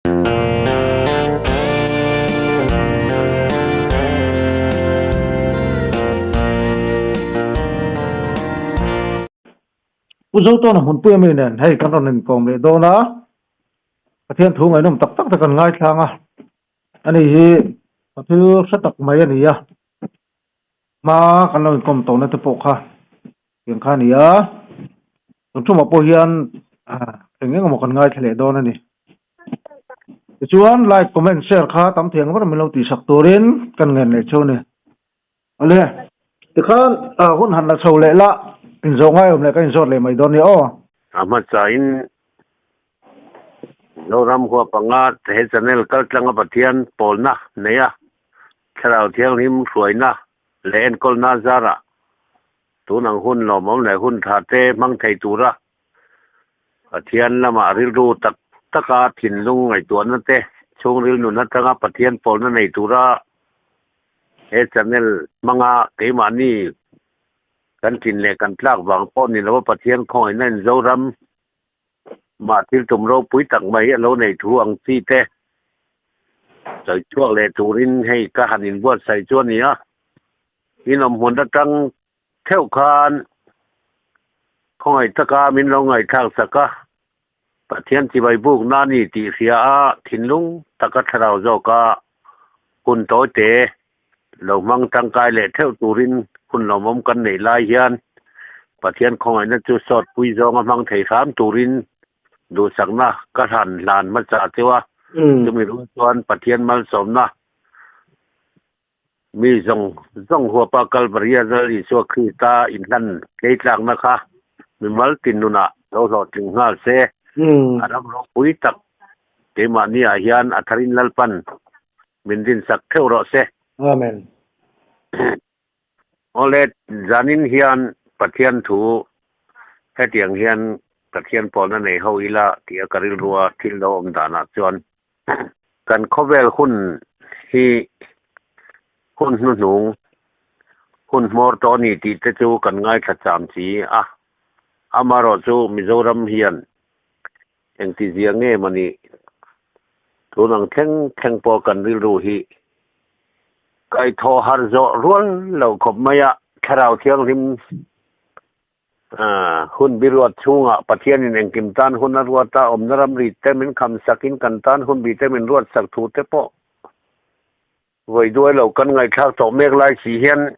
Pu Zotawna hmunpui ami nen hei kan rawn inkawm leh dawn a, Pathian thu ngaihnawm tak tak te kan ngaithlang a, ani hi thil hre tak mai a ni a, hma kan lo inkawm tawhna te pawh kha tiang kha a ni a, tun thumah pawh hian eng eng emaw kan ngaithla leh dawn a ni. Tichuan like, comment, share kha tam thei ang ber min lo tihsak turin kan ngen leh cheu a ni. Awle, tikhan hun han la chho leh la, inzawh ngai awm leh ka inzawt leh mai dawn nia aw. A hmasain Zoram khua panga he channel kaltlanga Pathian pawlna neia Thlarau Thianghlim hruaina leh enkawlna zarah tun ang hun lawmawm leh hun tha te hmang thei tura Pathian lamah rilru tak taka thinlung ngaihtuahna te chhungril nun atanga Pathian pawlna nei tura He channel hmanga keimahni kan tlin leh kan tlak vang pawh ni lova Pathian khawngaihna in Zoram mah thil tum ropui tak mai a lo nei thu ang chi te sawi chhuak leh turin hei ka han inbuatsaih chu a ni a. In awmhmun atang theuh khan khawngaih taka min lo ngaihthlak sak a, Pathian chibai bukna a ni tih hria a, thinlung taka thlarau zawka hun tawite lo hmang tangkai leh theuh turin hun lawmawm kan neih lai hian Pathian khawngaihna chu sawt pui zawnga hmang thei hram turin duhsakna ka hlan hlan hmasa cheu a, chumi rual chuan Pathian malsawmna Mi zawng zawng huapa Kalvaria Lal Isua Krista inhlan tleitlakna kha mimal tin nunah lo hlawhtling nghal se, a ram ropui tak keimahniah hian a tharin Lalpan min rinsak theuh rawh se. Amen. Awle, zanin hian Pathian thu hetiang hian Pathian pawlna nei ho ila tia ka rilrua thil lo awm danah chuan Kan khawvel hun hi hun hnuhnung, hun hmawr tawh a ni tih te chu kan ngaithla cham chi a. Amaherawh chu Mizoram hian engtizia nge maw ni tun ang thleng thleng pawh kan rilru hi kaihthawh harh zawh rual loh khawp mai a, Thlarau Thianghlim Hun bi ruat chhungah Pathianin engkim tan hun a ruat a, awmna ramri te min kham sakin kan tan hun bi te min ruat sak thu te pawh vawi duai lo kan ngaihthlak tawh mek lai si hian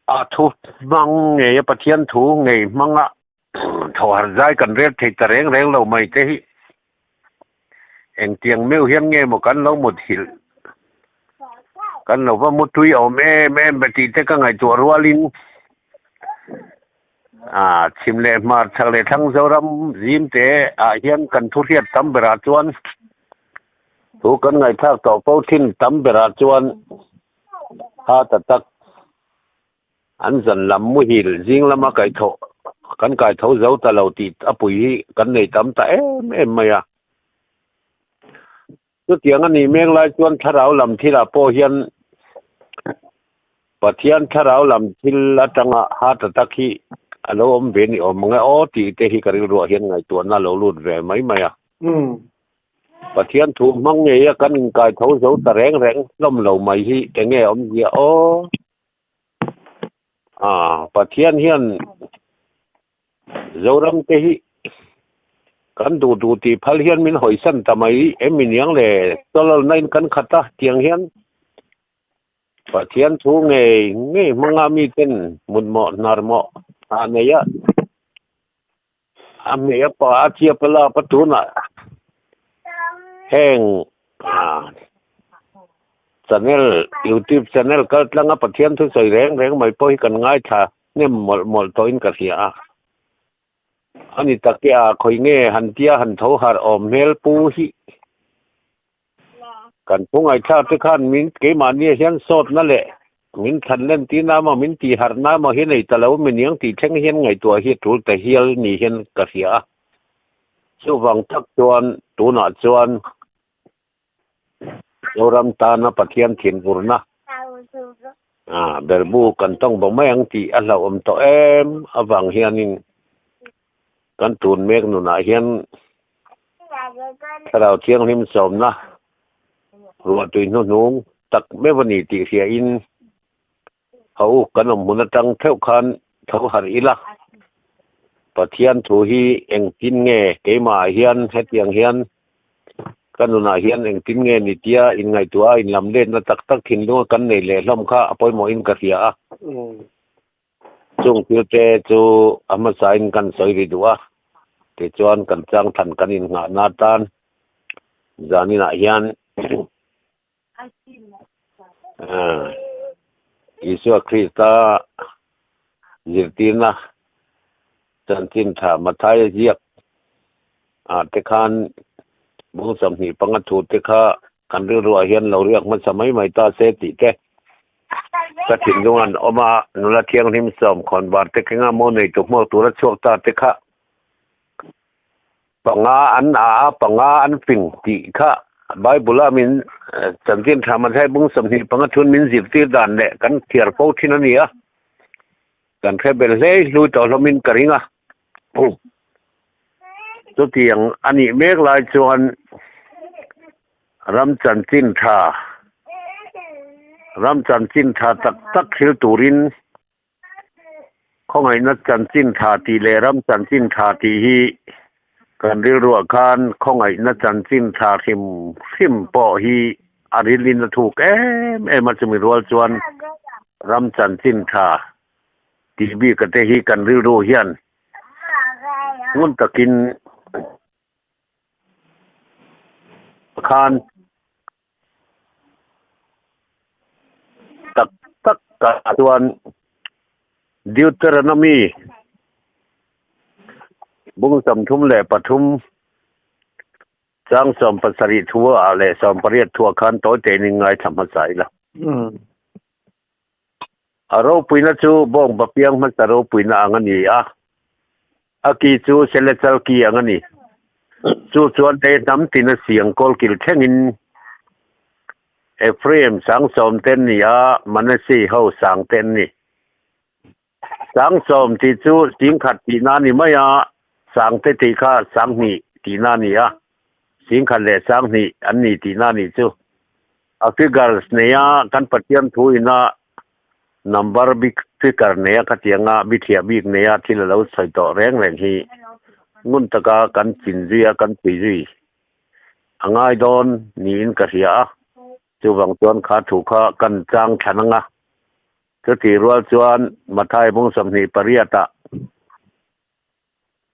a thu hmang ngei a Pathian thu ngei hmanga thawhar zai kan rel thei ta reng reng lo mai te hi Engtiang meuh hian nge maw kan lo muthilh? Kan lo va mutui awm em em be tih te ka ngaihtuah rualin ah chhim leh hmar chhak leh thlang Zoram zim te ah hian kan thu hriat tam berah chuan thu kan ngaihthlak tawh fo thin tam berah chuan heart attack An zan lam muhil zing lama kaihthawh kan kaitho zo ta lo tih a pui hi kan nei tam ta em em mai a. Chutiang a nih mek lai chuan thlarau lam thilah pawh hian Pathian thlarau lam thil atanga heart attack hi a lo awm ve ni awm ang e aw tih te hi ka rilruah hian ngaihtuahna a lo lut ve mai mai a. Pathian thu hmang ngei a kan inkaitho zo ta reng reng hlawm lo mai hi enge awmzia aw. Ah, Pathian hian Zoram te hi kan duh duh tih phal hian min hawisan ta mai em iniang le chawlawlna in kan khat a tiang hian Pathian thu ngei ngei hmanga mi ten mutmawh hnarmawh a nei a a hmei a pa a chiap a lap a tunah heng ah channel youtube channel kal tlang a Pathian thusawi reng reng mai pawh hi kan ngaithla hnem mawlh mawlh tawhin ka hria a ani tak e a khawi nge han tia han tho harh awm hmel pu hi Kan thu ngaihthlak te khan min keimahni hian sawtna leh min thlan len tina emaw min tihharhna emaw hi nei ta lo miniang tih thleng hian ngaihtuah hi a tul ta hial ni hian ka hria a. Chuvang tak chuan tunah chuan Zoram tana Pathian thinurna berhbu kan tawng bawk mai ang tih a hlauhawm tawh em avang hianin kan tun mek nunah hian. Thlarau Thianghlim sawmna ruahtui hnuhnung tak meuh a ni tih hriain Ho u, kan awm hmun atang theuh khan tho harh ila, Pathian thu hi engtin nge keimahah hian hetiang hian ka nunah hian engtin nge ni tia inngaihtuah a inlam letna tak tak thinlunga kan nei leh hlawm kha a pawimawhin ka hria a. Chung thilte chu a hmasain kan sawi ri duh a, tichuan kan changthan kan innghahna atan zaninah hian Isua Krista zirtirna chanchin tha Mathaia ziak ah te khan bung 25 thu te kha kan rilruah hian lo riak hmasa mai mai ta se tih te ka thinlung an awm a, nula thianghlim sawm khawnvar te kenga maw nei tu hmuak tura chhuak ta te kha Panga an a a, panga an fing tih kha Bible-a min chanchin tha Mathai bung 25 chhun min zirtir dan leh kan thiar fo thin a ni a, kan hre bel hle hlui tawh hlawmin ka ring a. Chutiang a nih mek lai chuan ram chanchin tha, ram chanchin tha tak tak thil turin Khawngaihna chanchin tha tih leh ram chanchin tha tih hi kan rilruah khan khawngaihna chanchin tha hrim hrim pawh hi a rilin a thuk em em a, chumi rual chuan ram chanchin tha tih bik te hi kan rilru hian ngun takin khan Tak tak ah chuan Deuteronomy bung 33 chang 17 thu ah leh 18 thuah khan tawi tein in ngaithla hmasa ila. A ropuina chu bawngba piang hmasa ropuina ang a ni a, a ki chu selechal ki ang a ni. Chu chuan lei hnam tina siang kawlkil thlengin Ephraim sang sawm te an ni a, Manasseh ho sang te an ni. Sang sawm tih chu singkhat tihna a ni mai a, sang te tih kha sanghnih tihna a ni a, singkhat leh sanghnih an ni tihna a nih chu. A figures neia kan Pathian thu ina number bik figure neia khatianga bithiah bik neia thil a lo sawi tawh reng reng hi ngun taka kan chin zui a kan pui zui a ngai dawn niin ka hria a, chuvang chuan kha thu kha kan chang thlan anga chutih rual chuan Mathai bung 28 ah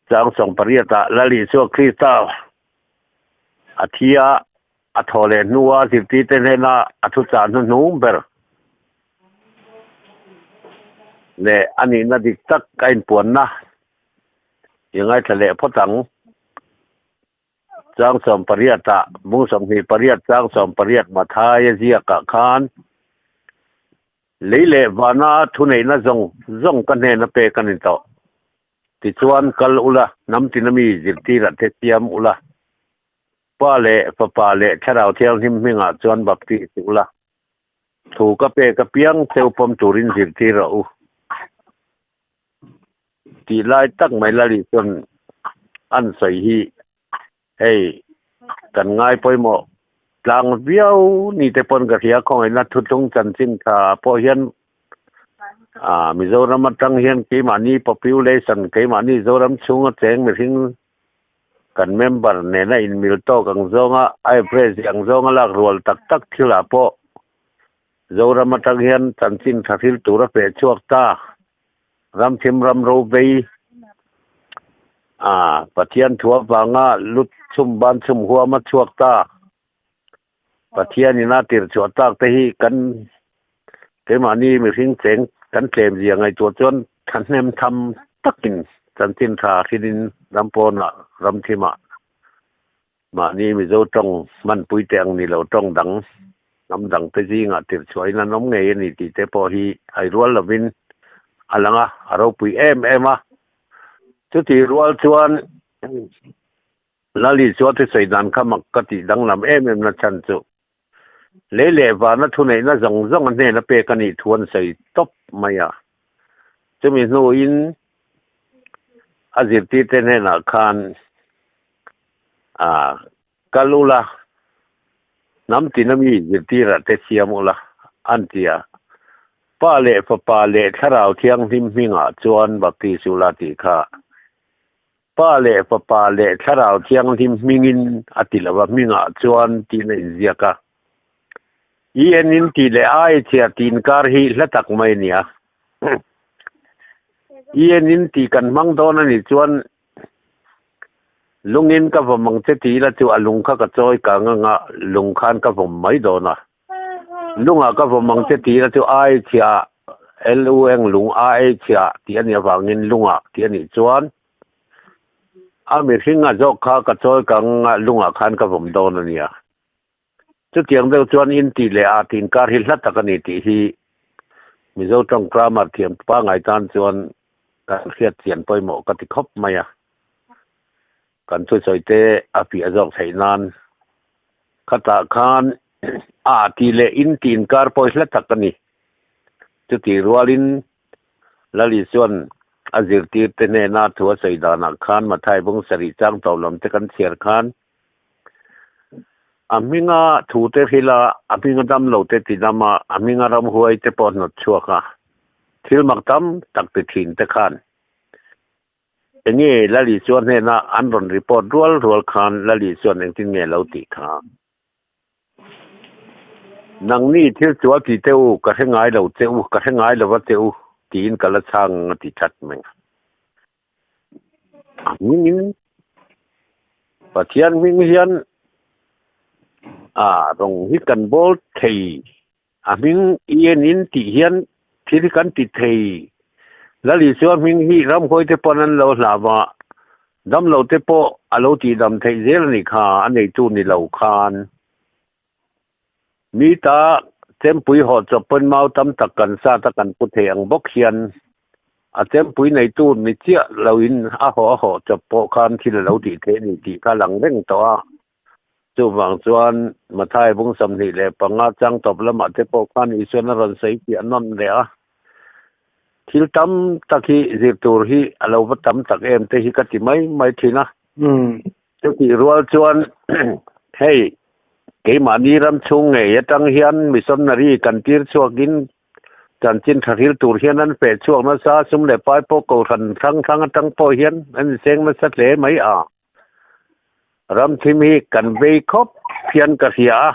Chang 18 ah Lal Isua Krista a thi a, a thaw leh hnua zirtirte hnena a thuchah hnuhnung ber leh a nihna dik tak a inpuanna i ngaithla leh phawt ang. Chang 18 ah, bung 28 chang 18 Mathaia ziakah khan Lei leh vana thuneihna zawng zawng ka hnena pek a ni tawh. Tichuan, kal ula, hnam tina mi zirtirah te siam ula, Pa leh Fapa leh Thlarau Thianghlim hmingah chuan baptis ula, thu ka pek apiang cheu pawm turin zirtir rawh u. Tih lai tak mai Lali chuan an sawi hi Hei, kan ngai pawimawh tlang viau ni te pawn ka hria, khawngaihna thuthlung chanchin tha pawh hian ah Mizoram atang hian keimahni population, keimahni Zoram chhunga cheng mihring kan member nena inmil tawk ang zawnga average ang zawnga lak rual tak tak thilah pawh Zoram atang hian chanchin tha hril tur a feh chhuak ta. Ramthim ram rovei a Pathian thu avanga lut chhum ban chhum huam a chhuak ta. Pathian in a tir chhuah tak te hi kan keimahni mihring cheng kan tlem zia ngaihtuah chuan thahnem tham takin chanchin tha hrilhin ram pawnah ramthimah Mahni Mizo tawng hmanpui te ang ni lo tawng dang hnam dang te zingah tirchhuahin an awm ngei a ni tih te pawh hi hai rual lovin a lang a, a ropui em em a. Chutih rual chuan Lali chu a thusawi dan kha mak ka tih danglam em em na chhan chu lei leh vana thuneihna zawng zawng a hnena pek a nih thu an sawi tawp mai a. Chumi hnuin a zirtirte hnenah khan. A kal ula, hnam tina mi zirtirah te siam ula, an ti a. Pa leh Fapa leh Thlarau Thianghlim hmingah chuan baptis ula tih kha Pa leh Fapa leh Thlarau Thianghlim hmingin a ti lo a, hmingah chuan tiin a inziak a. I en in tih leh ai chhia tih inkar hi hla tak mai a ni a. I en in tih kan hmang dawn a nih chuan lungin ka vawm ang che tih ila chu a lung kha ka chawi kang anga lung khan ka vawm mai dawn a. Lungah ka vawm ang che tih ila chu ai chhia L-U-N lung A-A chhia tih a nih avangin lungah tih a nih chuan a mihringa zawk kha ka chawi kang anga lungah khan ka vawm dawn a nia. Chutiang deuh chuan in tih leh a tih inkar hi hla tak a ni tih hi Mizo tawng grammar thiam pangngai tan chuan kan hriat chian pawimawh ka ti khawp mai a. Kan thusawi te a piah zawk theih nan khatah khan a tih leh in tih inkar pawh hi hla tak a ni. Chutih rualin Lali chuan a zirtirte hnena thu a sawi danah khan Mathai bung sarih chang tawh lam te kan chhiar khan A hminga thu te hrilh a, a hminga dam lo te ti dam a, a hminga ramhuai te pawh hnawt chhuak a, thil mak tam tak ti thin te khan enge Lali chuan hnena an rawn report rual rual khan Lali chuan engtin nge lo tih kha? Nangni thil chual ti teh u, ka hre ngai lo che u, ka hre ngai lova che u tiin ka la chhang ang a ti that mai. A hmingin Pathian hming hian a rawng hi kan bawl thei a hming i enin tih hian thil hi kan ti thei Lal Isua hming hi ramhuai te pawn an lo hlauh a damlo te pawh a lo tihdam theih zel a nih kha a neitu ni lo khan Mi ta chempui haw chawp pawn mau tam tak kan sat a kan pu thei ang bawk hian a chempui neitu ni chiah loin a haw a haw chawp pawh khan thil a lo tih theih a ni tih kha a lang reng tawh a. Chuvang chuan Mathai bung 25 chang tawp lamah te pawh khan Isuan a rawn sawi piah nawn leh a. Thil tam tak hi zir tur hi a lo va tam tak em te hi ka ti mai mai thin a. Chutih rual chuan hei keimahni ram chhung ngei atang hian missionary kan tir chhuakin chanchin tha hril tur hian an feh chhuak nasa, sum leh pai pawh kohhran hrang hrang atang pawh hian an inseng nasa hle mai a. Ram thim hi kan vei khawp hian ka hria a.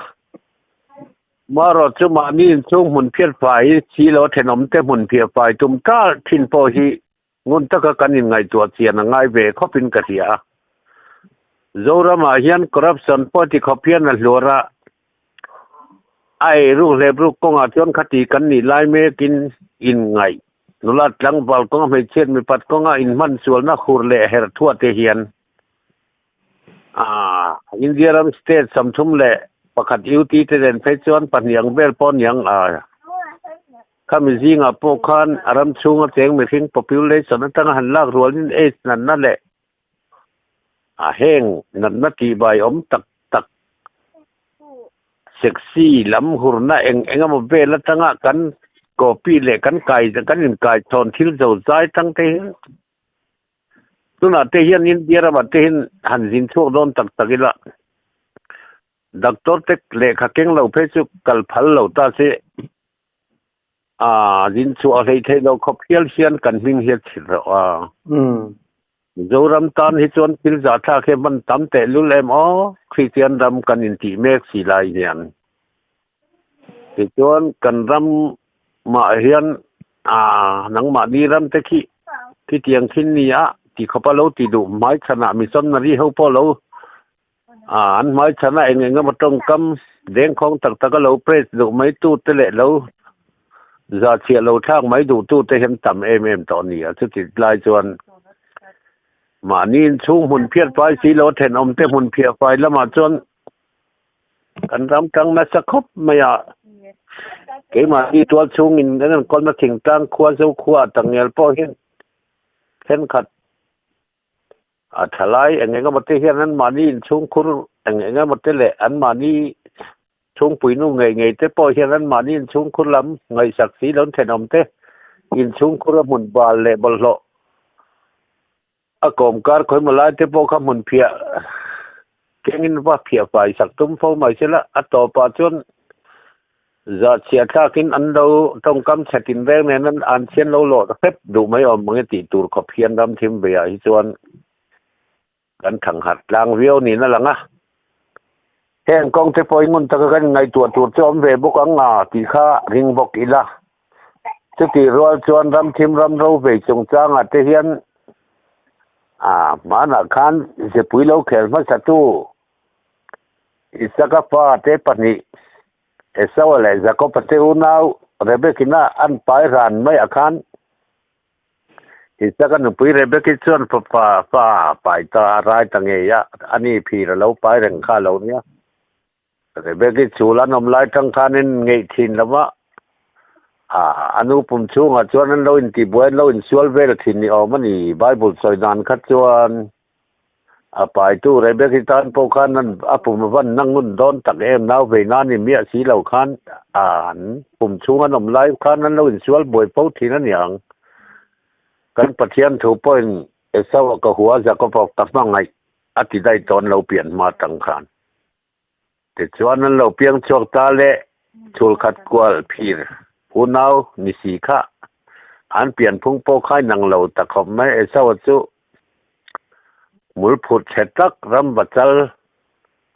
Marawh chu mahni inchhung hmun phiat fai si lo thenawmte hmun phiah fai tum tar thin pawh hi Ngun taka kan inngaihtuah chian a ngai ve khawpin ka hria a. Zoramah hian corruption pawh ti khawp hian a hluar a, a eiruk hlepruk kawngah chuan khati kan nih lai mekin inngaih nula tlangval kawnga hmeichhiat mipat kawnga inhman sualna hur leh herh thuah te hian India ram state 31 UT te nen phei chuan pahnih ang vel pawh aniang a. Khami zingah pawh khan a ram chhunga cheng mihring population atanga han lak rualin aids natna leh a heng natna tihbai awm tak tak sexy lam hurna eng eng emaw vel atanga kan copy leh kan kai kan inkai chhawn thil zo zai tang te hi tunah te hian India ramah te hian han zin chhuak dawn tak tak ila. Doctor te lehkha keng lo phei chu kal phal lo ta se, a zin chhuah hlei thei lo khawp hial hian kan hming hi a chhit reuh a. Mizoram tan hi chuan thil zahthlak hi a hman tam tehlul em aw, Kristian ram kan intih mek si lai hian. Tichuan kan ram mah hian nangmahni ram te khi khitiang khin ni a ti khawp a lo ti duh hmaichhanah missionary ho pawh lo An hmaichhana eng eng emaw tawngkam dengkhawng tak tak a lo press duh mai tu te leh lo za chhiah lo thlak mai duh tu te hian tam em em tawh a ni a, chuti lai chuan mahni inchhung hmun phiat fai si lo thenawm te hmun phiah fai lamah chuan kan ram tang nasa khawp mai a, keimahni tual chhungin kan enkawlna thingtlang khua zo khua ah takngial pawh hian thenkhat A thalai eng eng emaw te hian anmahni inchhungkhur eng eng emaw te leh anmahni chhungpuinu ngei ngei te pawh hian anmahni inchhungkhur lam ngaihsak si lo thenawm te inchhungkhur a hmun bal leh bawlhhlawh a kawmkar khawimaw lai te pawh kha hmun phiah. kengin va phiah fai sak tum fo mai sela, a tawpah chuan zah chhiah thlakin an lo tawngkam chhe tin reng nen an an chhian lo lawh hrep duh mai awm ang e tih tur khawp hian ram thim veiah hi chuan kan thangharh tlang viau niin a lang a. Heng kawng te pawh i ngun taka kan inngaihtuah tur chu awm ve bawk ang a tih kha ring bawk ila. Chutih rual chuan ram thim ram ro vei chungchangah te hian a hmanah khan zepui lo khel hmasatu Isaka fa te pahnih Esau-a leh Jakob-a te unau Rebekina an pai ran maiah khan Isaka nupui Rebeki chuan fapa fa pai ta a rai ta ngei a, ani phir a lo pai reng kha lo nia. Rebeki chul an awm lai tang khanin ngeih thin lo va, a nu pum chhungah chuan an lo intibuai an lo insual vel thin ni awm a ni. Bible sawi dan kha chuan A paitu Rebeki tan pawh khan a pum a van na ngun dawn tak em, nau vei na ni miah si lo khan an pum chhung an awm lai khan an lo insual buai fo thin a niang. Kan Pathian thu pawhin Esau-a ka hua Jakob-a ka hmangaih a ti daih tawh an lo pian hma tang khan. Tichuan an lo piang chhuak ta le chhulkhat kual phir unau ni si kha an pianphung pawh kha inang lo ta khawp mai. Esau-a chu hmulphut chhe tak ram vachal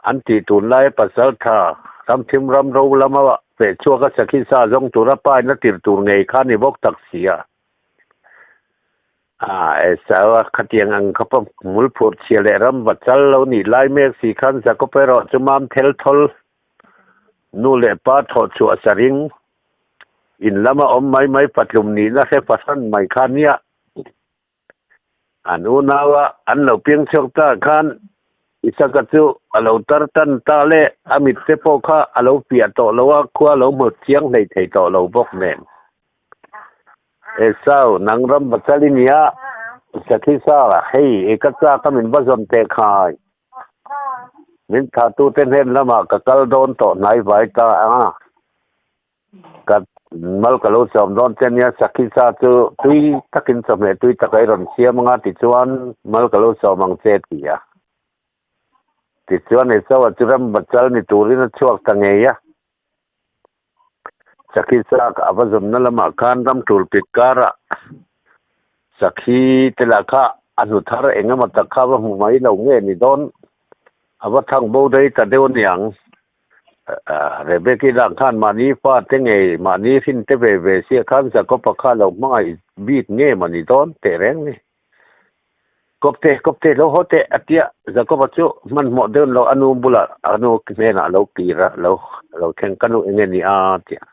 an tih tun lai pasal tha ram thim ram ro lama feh chhuak a sakhi sa zawng tura pa in a tir tur ngei kha ni bawk tak si a. A Esau a khatiang ang kha pawh hmul phur chhia leh ram va chal lo nih lai mek si khan Jakob erawh chu mam thel thawl nu leh pa thawh chhuah sa ring in lama awm mai mai patlum nihna hre fahran mai kha nia an unau a an lo piang chhuak ta khan Isaka chu a lo tar tan ta le a mit te pawh kha a lo piah tawh lo a khua lo hmu chiang hlei thei tawh lo bawk nen. Esau, nang ram va chal i nia, Sakhisa, hei i ka chak a min va zawn teh khai. Min thatute hnen lamah ka kal dawn tawh hnai vai ta a, ka mal ka lo sawm dawn che nia, Sakhisa chu tui takin chawhmeh tui taka i rawn siam anga tichuan mal ka lo sawm ang che ti a. Tichuan Esau-a chu ram va chal ni turin a chhuak ta ngei a. Sakhi chak a va zawmna lamah khan ram tul pit karah sakhi te lah kha a hnu thar eng emaw tak kha va hmu mai lo nge ni dawn a va thang bo dei ta deuh aniang. Rebeki lah khan mahni fa te ngei mahni hrin te ve ve sia khan Jakob-a kha lo hmangaih bik nge maw ni dawn teh reng ni. Kawpte, kawpte, lo haw teh, a tia. Jakob-a chu hmanhmawh deuh lo a nu bulah a nu hnenah a lo kir a, lo lo thleng ka nu eng nge ni a tia.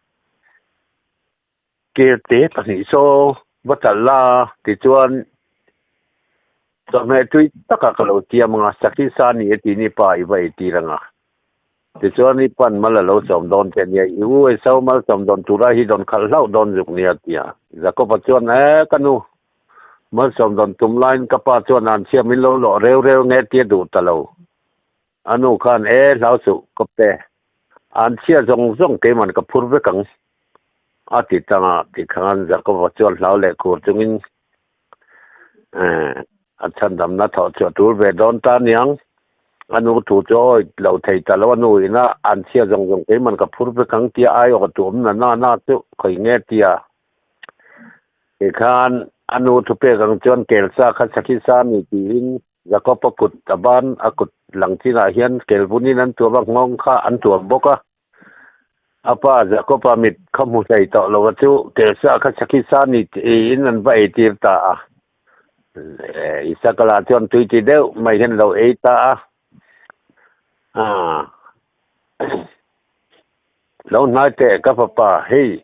Kelte pahnih saw va chalh la tichuan chawhmeh tui takah ka lo tiam ang a, sakhi sa ni e tih ni pa i va eitir ang a. Tichuan i pan mal a lo sawm dawn che nia, i u Esau mal sawm dawn tura hi dawn khalh hlauh dawn zuk nia tia. Jakob-a chuan, E ka nu, Malsawm dawn tum laiin ka pa chuan an chhia min lo lawh reu reu nge tia duh ta lo. A nu khan, E, hlau suh, ka pe. An chhia zawng zawng keiman ka phur vek ang, a ti tang a. Tikhan Jakob-a chuan hlau leh khur chungin, E, a chhandamna thawh chu a tul ve dawn ta aniang. A nu thu chu awi lo thei ta lo, a nu ina an chhia zawng zawng keiman ka phur vek ang tia aiawh a tuam na na na chu khawi nge tia. Tikhan a nu thupek ang chuan kelsa kha sakhi sa a ni tiin Jakob-a kut a ban a kut lang chinah hian kel vunin an tuam a, nghawng kha an tuam bawk a. A pa Jakob-a mit kha hmu hlei tawh lo a chu kelsa kha sakhi sa a ni tiin an va eitir ta a. Isaka lah chuan tui ti deuh mai hian a lo ei ta a. Lo hnai teh ka fapa, hei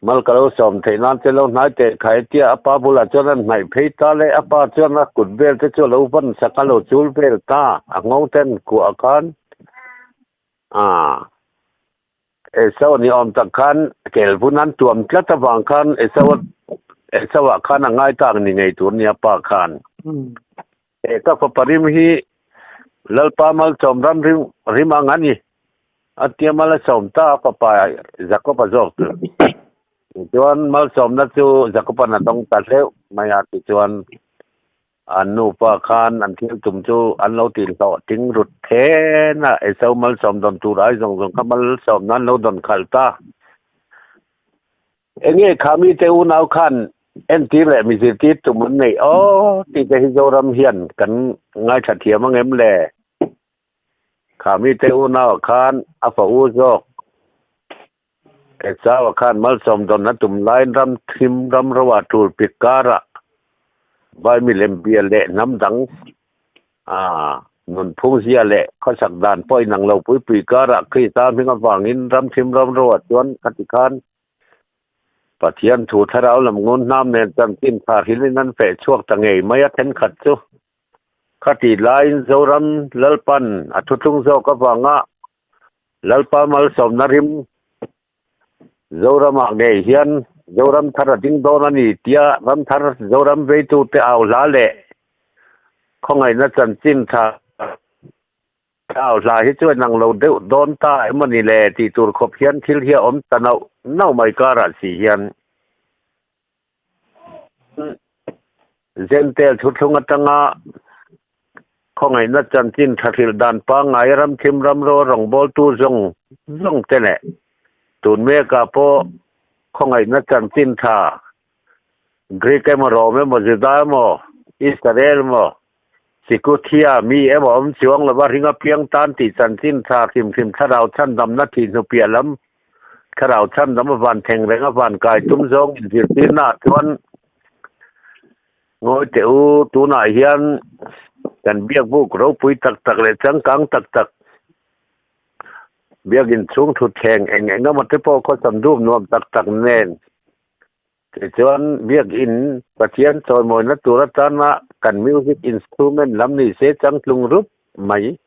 Mal ka lo sawm theih nan che lo hnai teh khai tia a pa bulah chuan an hnaih phei ta le a pa chuan a kut vel te chu a lo van sak a lo chul vel ta a ngho ten kuah khan ah Esau ni awm tak khan kel vun an tuam tlat avang khan Esau Esau ah khan a ngai tak ni ngei tur nia pa khan he ka fapa rim hi Lalpa malsawm ram rim rim ang a ni. A tia mal a sawm ta a fapa Jakob-a zawk chu. Tichuan malsawmna chu Jakob-a'n a dawng ta hleuh mai a tichuan. An nupa khan an thil tum chu an lo tih hlawh ting rut then a, Esau malsawm dawn tur ai zawng zawng kha malsawm nan lo dawn khalh ta. Enge kha mite unau khan entir leh mi zirtir tum an neih aw tih te hi Zoram hian kan ngaithla thiam ang em le? Kha mite unau ah khan a fa u zawk Esau ah khan malsawm dawn a tum laiin ram thim ram ro ah tul pik karah vai milem bia leh hnam dang nunphung zia leh khawsak dan pawh inang lo pui pui karah Krista hming avangin ram thim ram ro ah chuan khati khan Pathian thu thlarau lam ngun hnam nen chanchin tha hrilhin an feh chhuak ta ngei mai a thenkhat chu. Khati laiin Zoram Lalpan a thutlung zawk avanga Lalpa malsawmna rim Zoramah ngei hian Zoram thar a ding dawn a ni tia ram thar Zoram veitute au hla leh khawngaihna chanchin tha Thau hla hi chuan ang lo deuh dawn ta emaw ni le tih tur khawp hian thil hi a awm ta nauh nauh mai karah si hian Zentel thuthlung atanga khawngaihna chanchin tha hrilh dan pangngai ramthim ramro rawngbawltu zawng zawng te leh tun mekah pawh khawngaihna chanchin tha Greek emaw Rome emaw Juda emaw Israel emaw Sikuthia, mi emaw awm chuang lova ring apiang tan tih chanchin tha hrim hrim thlarau chhandamna thih hnu piah lam thlarau chhandam a van thleng reng a van kai tum zawng inzirtirna ah chuan ngawi teh u tunah hian kan biakbuk ropui tak tak leh changkang tak tak biakin chhung thutthleng eng eng emaw te pawh khawsam dup nuam tak tak nen Tichuan, Biakinn Pathian chawimawina tur atana kan music instrument lam ni se changtlung rup mai.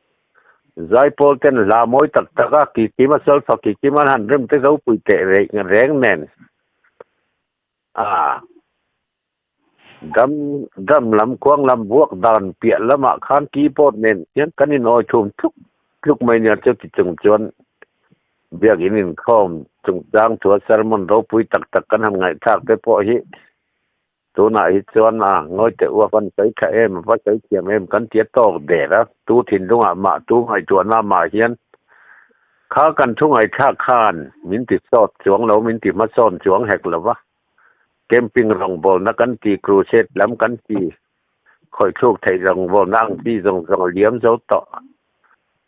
Zaipawl ten hla mawi tak tak a kikim a solfa kikim an han rem te ropui teh reng nen a dam drum lam kuang lam vuak dan piah lamah khan keyboard nen hian kan inawi thum tluk tluk mai nia chu ti chung chuan Biakinn inkhawm chungchang thua sermon ropui tak tak kan han ngaihthlak te pawh hi tunah hi chuan a ngawi teh uak an sawi tha em a va sawi thiam em kan tia tawk der a, tu thinlungah mah tu ngaihtuahna mah hian kha kan thu ngaihthlak khan min ti sawt chuang lo min ti hmasawn chuang hek lo va, camping rawngbawlna kan ti crusade lam kan ti khawih thluk theih rawngbawlna ang chi zawng zawng a liam zo tawh.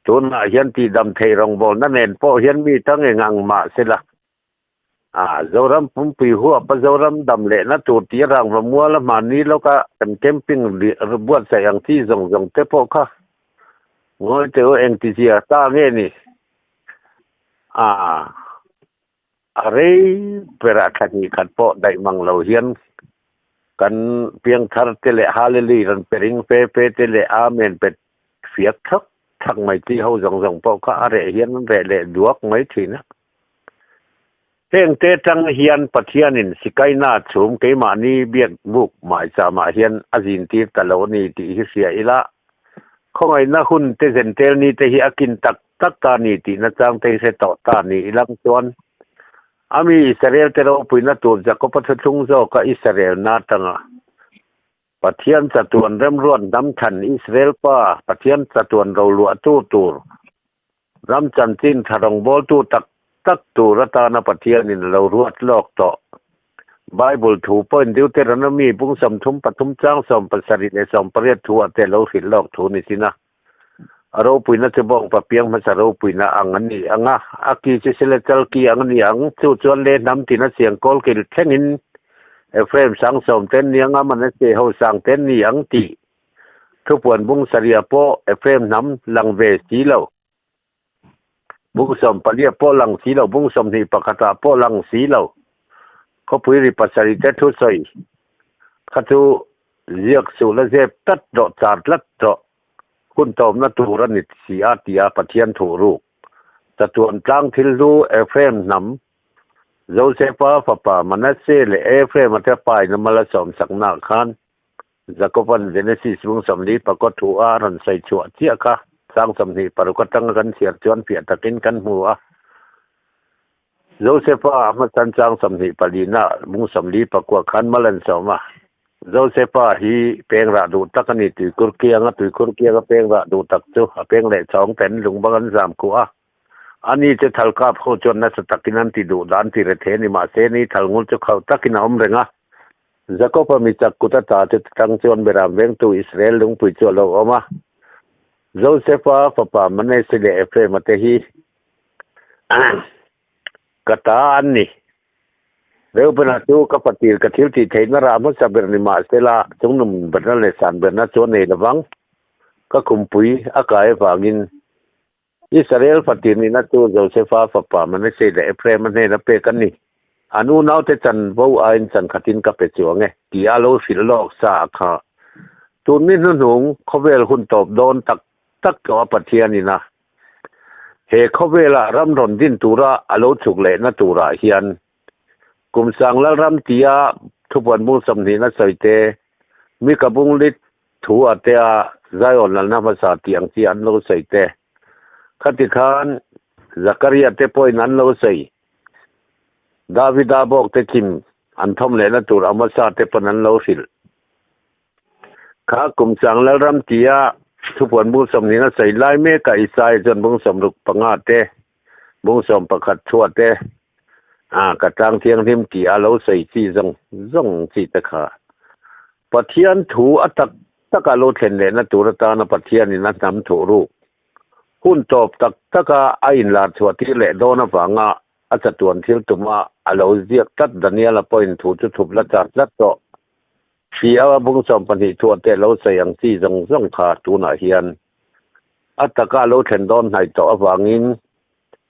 Tunah hian tihdam thei rawngbawlna nen pawh hian mi tang eng ang mah se la, a Zoram pumpui huapa Zoram dam lehna tur tih rangva mual a hmanni lawka kan camping buatsaih ang chi zawng zawng te pawh kha ngawi teh u engtizia ta nge ni? A A rei berah thla hnih khat pawh daih mang lo hian kan piangthar te leh Hallelui rawn pe ring fe fe te leh Amen pe fiak thak thak mai chi ho zawng zawng pawh kha a reh hian an reh leh duak mai thin a. Heng te tang hian Pathianin sikaina chhum keimahni biak buk maicham-ah hian a zintir ta lo a ni tih hi hria ila, khawngaihna hun te zentel ni te hi a kin tak tak ta ni tih nachang te hi hre tawh ta ni ilang chuan a mi Israel te ropuina tur Jakob-a thuthlung zawka Israel na atanga Pathian chatuan remruat hnam than Israel pa Pathian chatuan roluahtu tur ram chanchin tha rawngbawltu tak tak tur atana Pathianin a lo ruat lawk tawh. Bible thu pawhin Deuteronomy bung 33 chang 78 thu ah te lo hrilh lawk thu ni sin a. A ropuina chu bawngpa piang hmasa ropuina ang a ni ang a, a ki chu sele chal ki ang a ni ang. Chu chuan le hnam tina siang kawl kil thlengin Ephraim sang sawm ten ni ang a, Manasseh ho sang ten ni ang tih thupuan bung sarih pawh Ephraim hnam lang ve si lo. Bung 14 pawh lang si lo, bung 21 ah pawh lang si lo. Khawpui ri pasarih te thusawi kha chu ziak suh la zep tlat rawh, char tlat rawh. Hun tawpna tur a ni si a tia Pathian thuh ruk. Chatuan tlang thil hlu Ephraim hnam, Josefa fapa Manasseh leh Ephraim-a te paina mal a sawmsaknaah khan Jakob-a'n Genesis bung 44 thu a rawn sawi chhuah chiah kha sang 26 atanga kan chhiar chuan fiah takin kan hmu a. Josefa a hmasan chang 24 na bung 49 khan mal an sawm a. Josefa hi peng rah duh tak a ni. Tuikur kianga tuikhur kianga peng rah duh tak chu a peng leh chhawng ten lungbang an zam khuh a. Ani chu thal kap ho chuan nasa takin an ti duh dan ti re thei a ni. Mahse ni thal ngul chu khauh takin a awm reng a. Jakob-a mi chak kut ata chu tang chuan Beram vengtu Israel lungpui chu a lo awm a. Josefa fapa Manase leh Ephraim-a te hi ka ta an ni. Reubena chu ka patir ka thil tih theihna rah hmasa ber ni mah sela chungnum berna leh san berna chu a nei lovang. Ka khumpui a kai avangin Israel fatir nihna chu Josefa fapa Manase leh Ephraim-a hnena pek a ni. An unaute chanvo aiin chan khatin ka pe chuang e, tih a lo hrilh lawk sa a kha. Tun ni hnuhnung khawvel hun tawp dawn tak tak tawh a Pathian ina he khawvela ram rawn din tura a lo chhuk lehna turah hian kum sang Lalram tia thupuan bung 20 na sawite mi ka bung lit Thu a te a Zion lalna hmasa tih ang chi an lo sawi te. Khati khan Zakaria te pawhin an lo sawi. Davida bawk te chim an thawm lehna tur Amasa te pawn an lo hrilh. Kha kum chang Lalram tia thupuan bung 20 a sawi lai mek a Isaia chuan bung 65 te, bung 11 thua te a ka tlang thianghlim tih a lo sawi chi zawng zawng chi te kha. Pathian thu a tak taka lo thlen lehna tur atana Pathianin a hnam thuh ruk hun tawp tak taka a inlar chhuah tir leh dawn avanga a chatuan thil tuma a lo ziak tlat Daniela pawhin thu chu thup la char tlat tawh si a bung 12 thuah te lo sawi ang chi zawng zawng kha tunah hian a taka a lo thlen dawn hnaih tawh avangin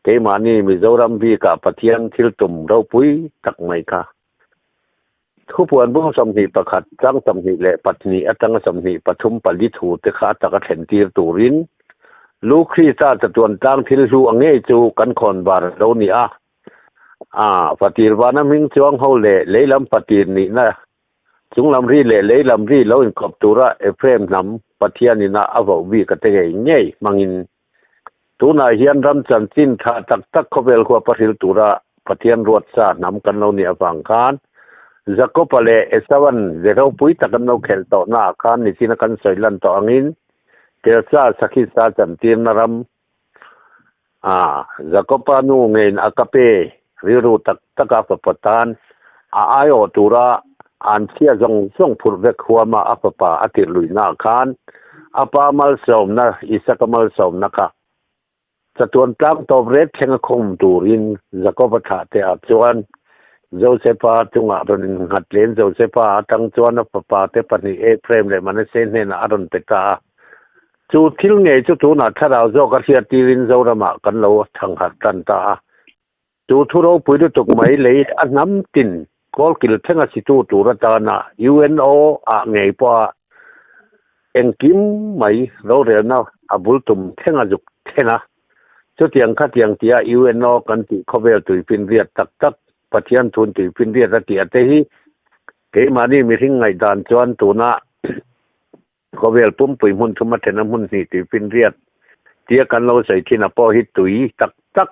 keimahni Mizoram bikah Pathian thil tum ropui tak mai kha Thupuan bung 21 chang 22 atanga 23 pali thu te kha a taka thlen tir turin Lu Krista chatuan tlang thil hlu a ngei chu kan khawn bar a lo ni a. A fatir vana hming chuang ho leh leilam fatir nihna chunglam ri leh leilam ri lo inkawp tura Ephraim hnam Pathianina a voh bik a te ngei ngei hmangin Tunah hian ram chanchin tha tak tak khawvel huapa hril tura Pathian ruatsa hnam kan lo nih avang khan Jakob-a leh Esau-a'n ze ropui tak an lo khelh tawhnaah khan nichina kan sawi lan tawh angin Kelsa Sakhisa chantirna ram a Jakob-a nu ngeiin a ka pe rilru tak taka fapa tan a aiawh tura an chhia zawng zawng phurh vek huama a fapa a tirh luihnaah khan a pa malsawmna Isaka malsawmna kha chatuan tlang tawp ret thleng a khawm turin Jakob-a thlah te ah chuan Josefa chungah rawn innghat len Josefa atang chuan a fapa te pahnih Ephraim leh Manasseh hnenah a rawn pe ta a. Chu thil ngei chu tunah thlarau zawk a hriat tirin Zoramah kan lo thangharh tan ta a. Chu thu ropui lutuk mai lei a hnam tin kawlkil thlenga situ tur atana UNO ah ngei pawha engkim mai rorelna a bul tum thlenga zuk thlen a. Chutiang khatiang tia UNO kan tih khawvel tuifinriat tak tak Pathian thun tuifinriat a tih ate hi keimahni mihring ngaihdan chuan tuna Khawvel pumpui hmun thum a then a hmun hnih tuifinriat tia kan lo sawi thin a pawh hi tui tak tak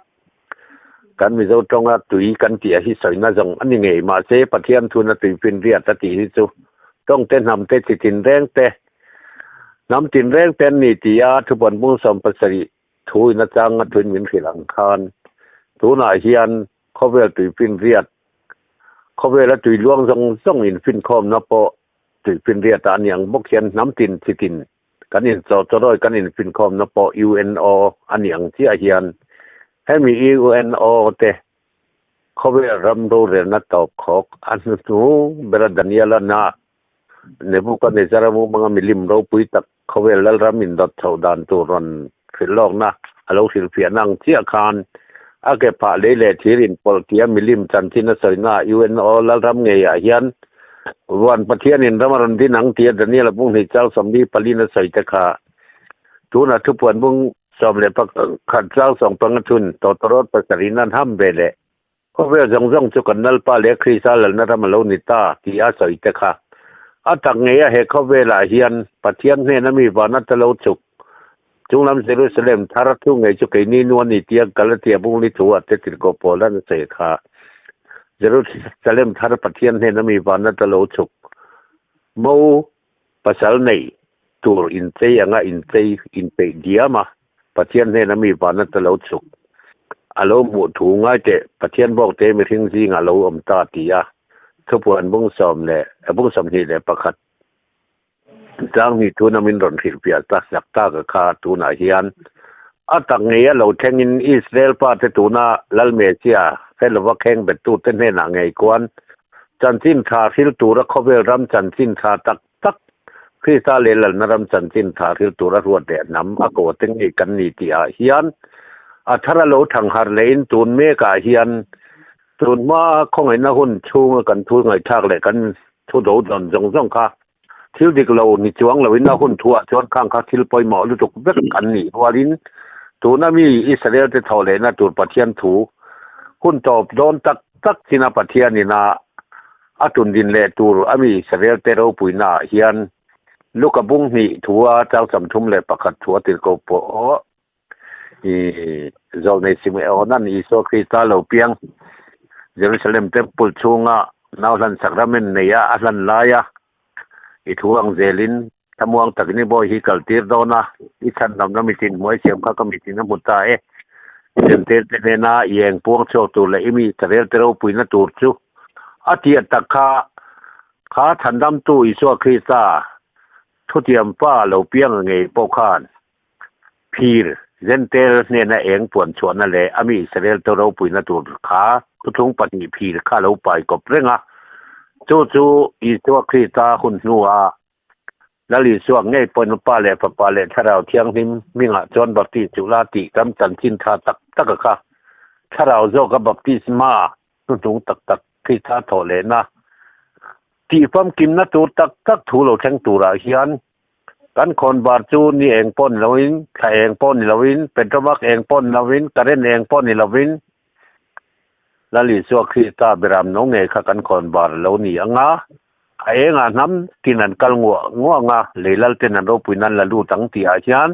kan Mizo tawnga tui kan tih a hi sawina zawng a ni ngei mahse Pathian thuna tuifinriat a tih hi chu tawngte hnam te chi tin reng te hnam tin reng te an ni tih a thupuan bung 17 thu in atanga thuin min hrilh ang khan tunah hian khawvel tuifinriat khawvela tui luang zawng zawng infinkhawmna pawh Tuifinriat ah aniang bawk hian hnam tin chi tin kan inchaw chawrawi kan infinkhawmna pawh UNO a ni ang chiah hian hemi UNO te khawvel ram rorelna tawp khawk a hnuhnung bera Daniela na Nebuchadnezzar-a mumanga milim ropui tak khawvel lalram indawt chhoh dan tur rawn hrilh lawkna a lo hrilhfiahna ang chiah khan a ke phah lei leh thir inpawlh tia milim chanchin a sawina UNO lalram ngeiah hian Van Pathianin ram a rawn din ang tia Daniel-a bung hnih chang 44 a sawi te kha tunah thupuan bung 11 chang 15 thun tawtawrawt pasarih nan ham ve leh Khawvel zawng zawng chu kan Lalpa leh Krista lalna ram a lo ni ta tih a sawi te kha. A tak ngei a he khawvelah hian Pathian hnena mi van ata lo chuk chunglam Jerusalem thar thu ngei chu keini nu a ni tia Galatia bung li thu ah te tirhkoh pawl an sawi kha. Jerusalem thar Pathian hnena mi van ata lo chuk. Mo pasal nei tur inchei anga inchei inpeih diam a, Pathian hnena mi vana ta lo chhuk a lo hmuh thu ngai teh Pathian bawkte mihring zingah a lo awm ta ti a thupuan bung sawm leh bung 21 Tlanghnih tuna min rawn hrilhfiah ta sak tak a kha tunah hian a tak ngei a lo thlengin Israel pate tuna Lal Mesia hre lova kheng bettute hnenah ngei kuan chanchin tha hril tura khawvel ram chanchin tha tak tak Krista leh Lalna ram chanchin tha hril tura ruat leh hnam a ko te ngei kan ni tihah hian a thar a lo thangharh lehin tun mekah hian tun hma khawngaihna hun chhunga kan thu ngaihthlak leh kan thu do dawn zawng zawng kha Thil dik lo ni chuang loin a hun thuah chuan khang kha thil pawimawh lutuk vek an nih rualin tuna mi Israel te thawh lehna tur Pathian thu hun tawp dawn tak tak china Pathianin a a tundin leh tur a mi Israel te ropuina ah hian Luka bung hnih thua chang 31 thua tirhko pawh i zawlnei Simeona'n Isua Krista lo piang Jerusalem Temple chhunga nau hlan sakramen neia a hlan laia i thu ang zelin thlamuang takin i bawi hi kal tir dawn a, i chhanhlamna mitin hmuai siam kha ka mitin a hmu ta e. Zentir te hnena i eng puang chhuak tur leh i mi Israel te ropuina tur chu a tiah tak kha kha chhandamtu Isua Krista thutiam pa lo piang a ngei pawh khan Phir, Zentel hnena eng puan chhuahna leh a mi Israel te ropuina tur kha thuthlung pahnih phir kha a lo pai kawp reng a. Chu chu Isua Krista hun hnua Lal Isua ngei pawhin Pa leh Fapa leh Thlarau Thianghlim hmingah chuan baptis duh la tih kan chanchin tha tak tak a kha. Thlarau zawka baptisma hnuhnung tak tak Krista thawh lehna tih famkimna tur tak tak thu lo thleng turah hian Kan khawnvar chu ni eng pawh ni loin, thla eng pawh ni loin, petromak eng pawh ni loin, current eng pawh ni loin, Lal Isua Krista beram no ngei kha kan khawnvar a lo ni ang a, a engah hnam tin an kal nguah nguah ang a, lei lal ten an ropui nan la lut ang tih ah hian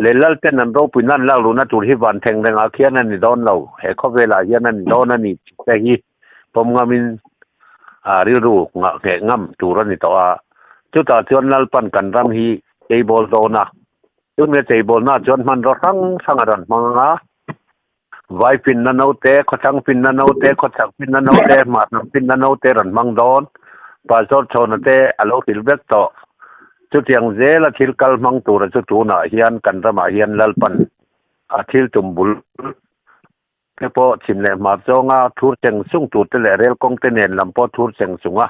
lei lal ten an ropui nan lak luhna tur hi van thleng rengah khian a ni dawn lo, he khawvelah hian a ni dawn a ni tih te hi pawm ngamin a rilru ngah ngheh ngam tur a ni tawh a, chutah chuan Lalpan kan ram hi cheibawl dawn a, chumi cheibawlna chuan hmanraw hrang hrang a rawn hmang ang a, vai finna naute, khawthlang finna naute, khawchhak finna naute, hmahhnam finna naute rawn hmang dawn, Pastor Chhawna te a lo hrilh vek tawh. Chutiang zela thil kal hmang tura chu tunah hian kan ramah hian Lalpan a thil tum bul Te pawh chhim leh hmar zawnga thur cheng sung tur te leh rel kawng te nen lam pawh thur cheng sung a,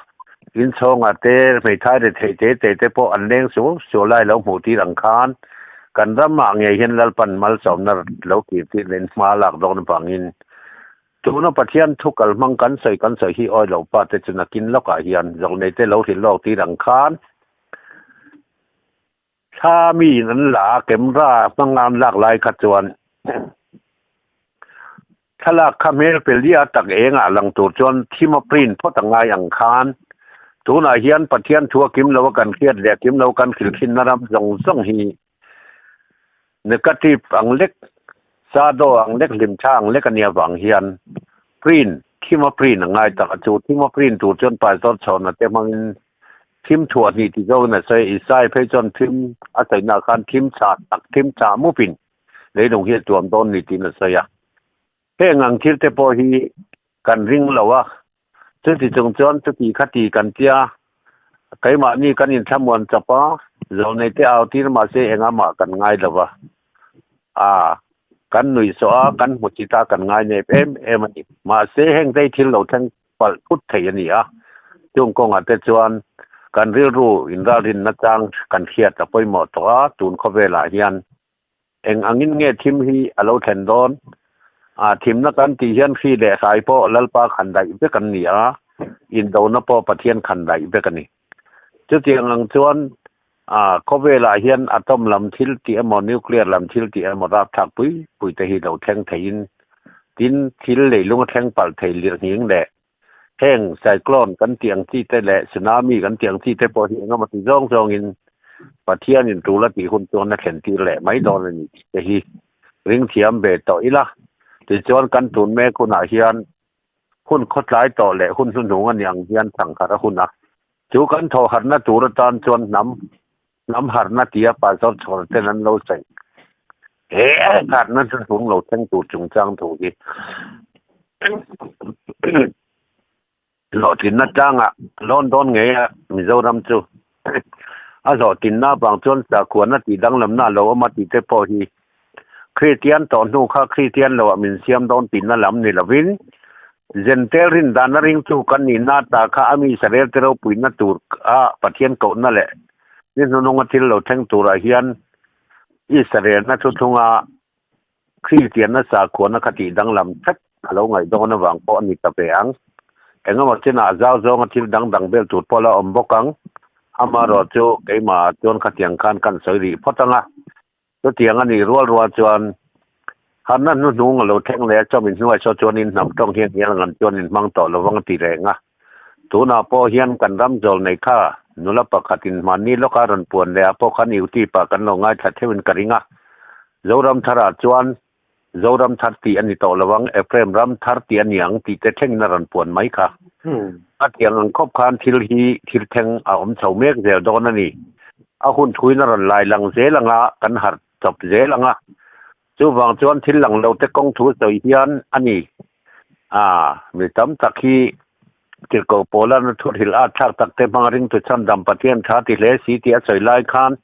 inchhawngah te hmeithai rethei te te te pawh an leng suau suau lai lo hmuh tir ang khan kan ramah ngei hian Lalpan malsawmna lo kir tir leh hma lak dawn avangin tuna Pathian thu kal hmang kan sawi kan sawi hi awi loh pa te chu nakin lawkah hian zawknei te lo hrilh lawk tir ang khan Thla miin an la a, camera hmanga an lak lai kha chuan thlalak kha hmel pelia tak engah lang tur chuan thim a print phawt a ngai ang khan tunah hian Pathian thu a kim lo a kan hriat leh a kim lo kan hrilh thinna ram zawng zawng hi negative ang lek shadow ang lek hlimthla ang lek a nia vang hian print thim a print a ngai tak a chu thim a print tur chuan pastor chhawna te hmangin Thim thuah hnih ti zawkin a sawi. Isai phei chuan thim a sawihnah khan thim chhah tak, thim chhah mupin leilung hi a tuam dawn ni tiin a sawi a. Heng ang thil te pawh hi kan ring lo a, chuti chung chuan chuti kha ti kan tia, keimahni kan inthlamuan chap a, zawlnei te au tir mahse engah mah kan ngai lo va. A, kan nuihsawh a, kan hmu chit a, kan ngai nep em em a ni. Mahse heng te hi thil lo thleng palh phut thei a ni a, chung kawngah te chuan kan rilru inralrinna chang kan hriat a pawimawh tawh a, tun khawvelah hian eng angin nge thim hi a lo thlen dawn? A thimna kan tih hian hri leh hrai pawh Lalpa khan daih vek an ni a, indona pawh Pathian khan daih vek a ni. Chutiang ang chuan a khawvelah hian atom lam thil tih emaw nuclear lam thil tih emaw rapthlak pui pui te hi lo thleng theiin tin thil leilung a thleng palh thei lirnghing leh heng cyclone kan tih ang chi te leh tsunami kan tih ang chi te pawh hi engemaw ti zawng zawngin Pathianin tul a tih hun chuan a thlen tir leh mai dawn a ni tih te hi ring thiam ve tawh ila. Tichuan kan tun mek hunah hian hun khawtlai tawh leh hun hnuhnung a ni ang hian thangkhat a hun a. Chu kan thawh harhna tur atan chuan hnam hnam harhna tia pastor chhawr ten an lo sawi. He harhna chu hnung lo thleng tur chungchang thu hi hlawhtlinna tlangah lawn dawn ngei a Mizoram chu a hlawhtlinna avang chuan sakhuana tih danglamna a lo awm a tih te pawh hi Kristian tawh hnu kha Kristian loah min siam dawn tihna lam ni lovin Zentel rindan a ringtu kan nihna ata kha a mi Israel te ropuina tur a Pathian kohna leh ni hnununga thil lo thleng turah hian Israelna thuthlunga Kristianna sakhuana kha tih danglam tlat a lo ngaih dawn avang pawh a ni ta ve ang. Engemaw chinah zau zawnga thil dang dang bel tur pawh la awm bawk ang. Amaherawh chu keimah chuan khatiang khan kan sawi rih phawt ang a. Chutiang a nih rual rual chuan harhna hnuhnung a lo thleng leh a, chawmin hnuai saw chuanin hnam tawng hian hian ngan chuan in hmang tawh lovang a ti reng a. Tunah pawh hian kan ram zawl nei kha nula pakhatin hmanni lawka rawn puan leh ah pawh khan YouTube ah kan lo ngaithla theuhin ka ring a. Zoram tharah chuan Zoram thar tih a ni tawh lovang, Ephraim ram thar tih a ni ang tih te thlengin a rawn puan mai kha. A tiang ang khawp khan thil hi thil thleng a awm chho mek zel dawn a ni. A hun thuin a rawn lai lang zel ang a, kan harh chawp zel ang a. Chuvang chuan thil lang lo te kawng thu sawi hian a ni. A, mi tam tak hi Tirhkoh Paula'n a thuhrilh at thlak tak te hmanga ringtu chhandam Pathian tha ti hle si tih a sawi lai khan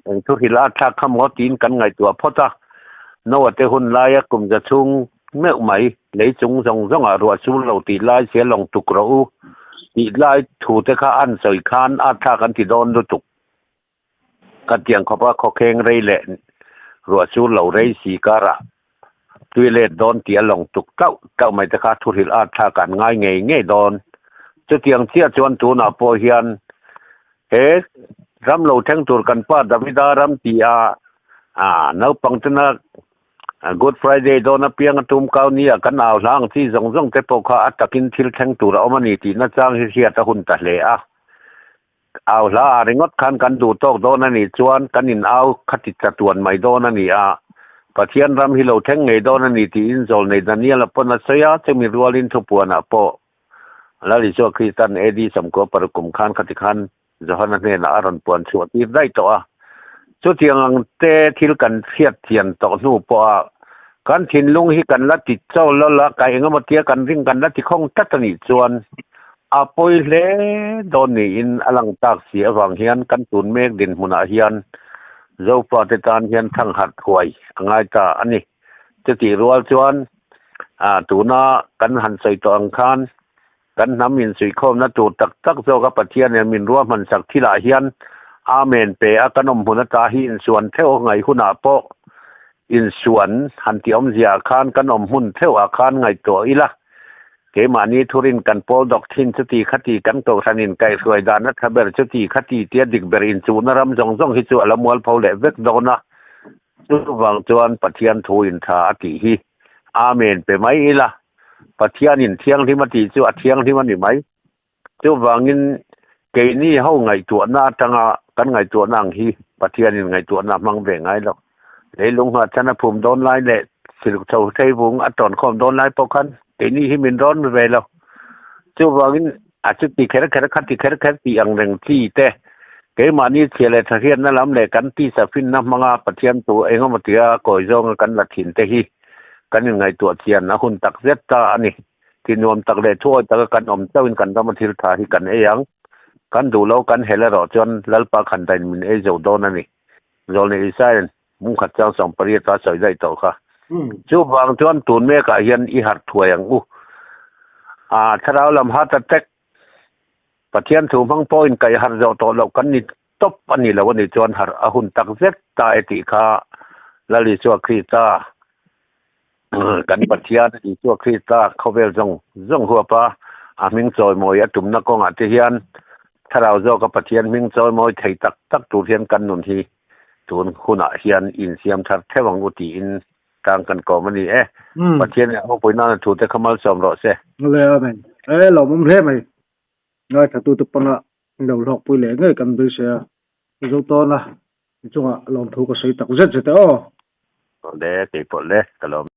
eng thuhrilh at thlak kha maw tiin kan ngaihtuah phawt a. Noah te hun laia kum za chhung meuh mai lei chung zawng zawngah ruah sur lo tih lai sia lawng tuk rawh u tih lai thu te kha an sawi khan at thlak an ti dawn lutuk. Ka tiang khawpa khawkheng rei leh ruah sur lo rei si karah tui let dawn tih a lawng tuk tlauh tlauh mai te kha thuhrilh at thlak an ngai ngei ngei dawn. Chutiang chiah chuan tunah pawh hian he ram lo thleng tur kan pa Davida ram ti a naupang tena Good Friday dawn apiang a tum kau nia kan au hla ang chi zawng zawng te pawh kha a takin thil thleng tur a awm a ni tih nachang hi hriat a hun ta hle a. Au hla ah ringawt khan kan duh tawk dawn a nih chuan kan in au kha ti chatuan mai dawn a ni a, Pathian ram hi lo thleng ngei dawn a ni tiin Zawlnei Daniel-a pawn a sawi a, chumi rualin thupuanah pawh Lal Isua Krista'n AD 96 kum khan khati khan Johana hnenah a rawn puan chhuah tir daih tawh a. Chutiang ang te thil kan hriat thian tawh hnu pawha kan thinlung hi kan la ti chau lo la, ka engemaw tia kan ring kan la ti khawng tlat a nih chuan A pawi hle dawn niin a lang tak si avang hian kan tun mek dinhmunah hian Zofate tan hian thangharh thuai a ngai ta a ni. Chutih rual chuan tuna kan han sawi tawh ang khan kan hnam insuihkhawmna tur tak tak zawka Pathian nen min ruahman sak thilah hian Amen pe a kan awm hmun ata hi insuan theuh ngaih hunah pawh insuan han tih awmzia ah khan kan awm hmun theuh ah khan ngaihtuah ila. Keimahni thurin kan pawl dawk thin chuti khati kan kohhranin kaihhruai dan a tha ber chuti khati tia dik ber inchuhna ram zawng zawng hi chu a la mualpho leh vek dawn a, chuvang chuan Pathian thu in tha a tih hi Amen pe mai ila, Pathianin thianghlim a tih chu a thianghlim a ni mai. Chuvangin keini ho ngaihtuahna atanga kan ngaihtuahna ang hi Pathianin ngaihtuahna a hmang ve ngai lo. Leilung nghahchhan a phum dawn lai leh silk chho thei vung a tawn khawm dawn lai pawh khan keini hi min rawn ve lo. Chuvangin a chuti kher kher khati kher kher tih ang reng chi te keimahni chhia leh thahriatna lam leh kan tisa finna hmanga Pathian thu engemaw tia kawi zawnga kan la thin te hi kan inngaihtuah chian a hun takzet ta a ni. Ti nuam tak leh thuawi taka kan awm chauhin kan rama thil tha hi kan ei ang. Kan duh lo kan hel erawh chuan Lalpa khandain min ei zo dawn a ni. Zawlni Isaia'n mungkhat chang 80 a sawi daih tawh kha. Chuvang chuan tun mekah hian i harh thuai ang u. A thlarau lam heart attack Pathian thu hmang pawhin kaih harh zawh tawh loh kan ni tawp a ni lo a nih chuan harh a hun tak zet ta e tih kha Lal Isua Krista Kan Pathian Isua Krista khawvel zawng zawng huapa a hming chawimawi a tumna kawngah te hian thlarau zawka Pathian hming chawimawi thei tak tak tur hian kan nun hi tun hunah hian insiam thar theuh ang u tiin tang kan kawm a ni e. Pathian leh a hawpui nana thu te kha malsawm rawh se. Awle amen. E lawmawm hle mai. Ngaithlatute pawnah lo hlawkpui leh ngei kan beisei a. Zo tawna i chungah lawmthu ka sawi tak zet zet e aw. Awle keipawh le ka lawm.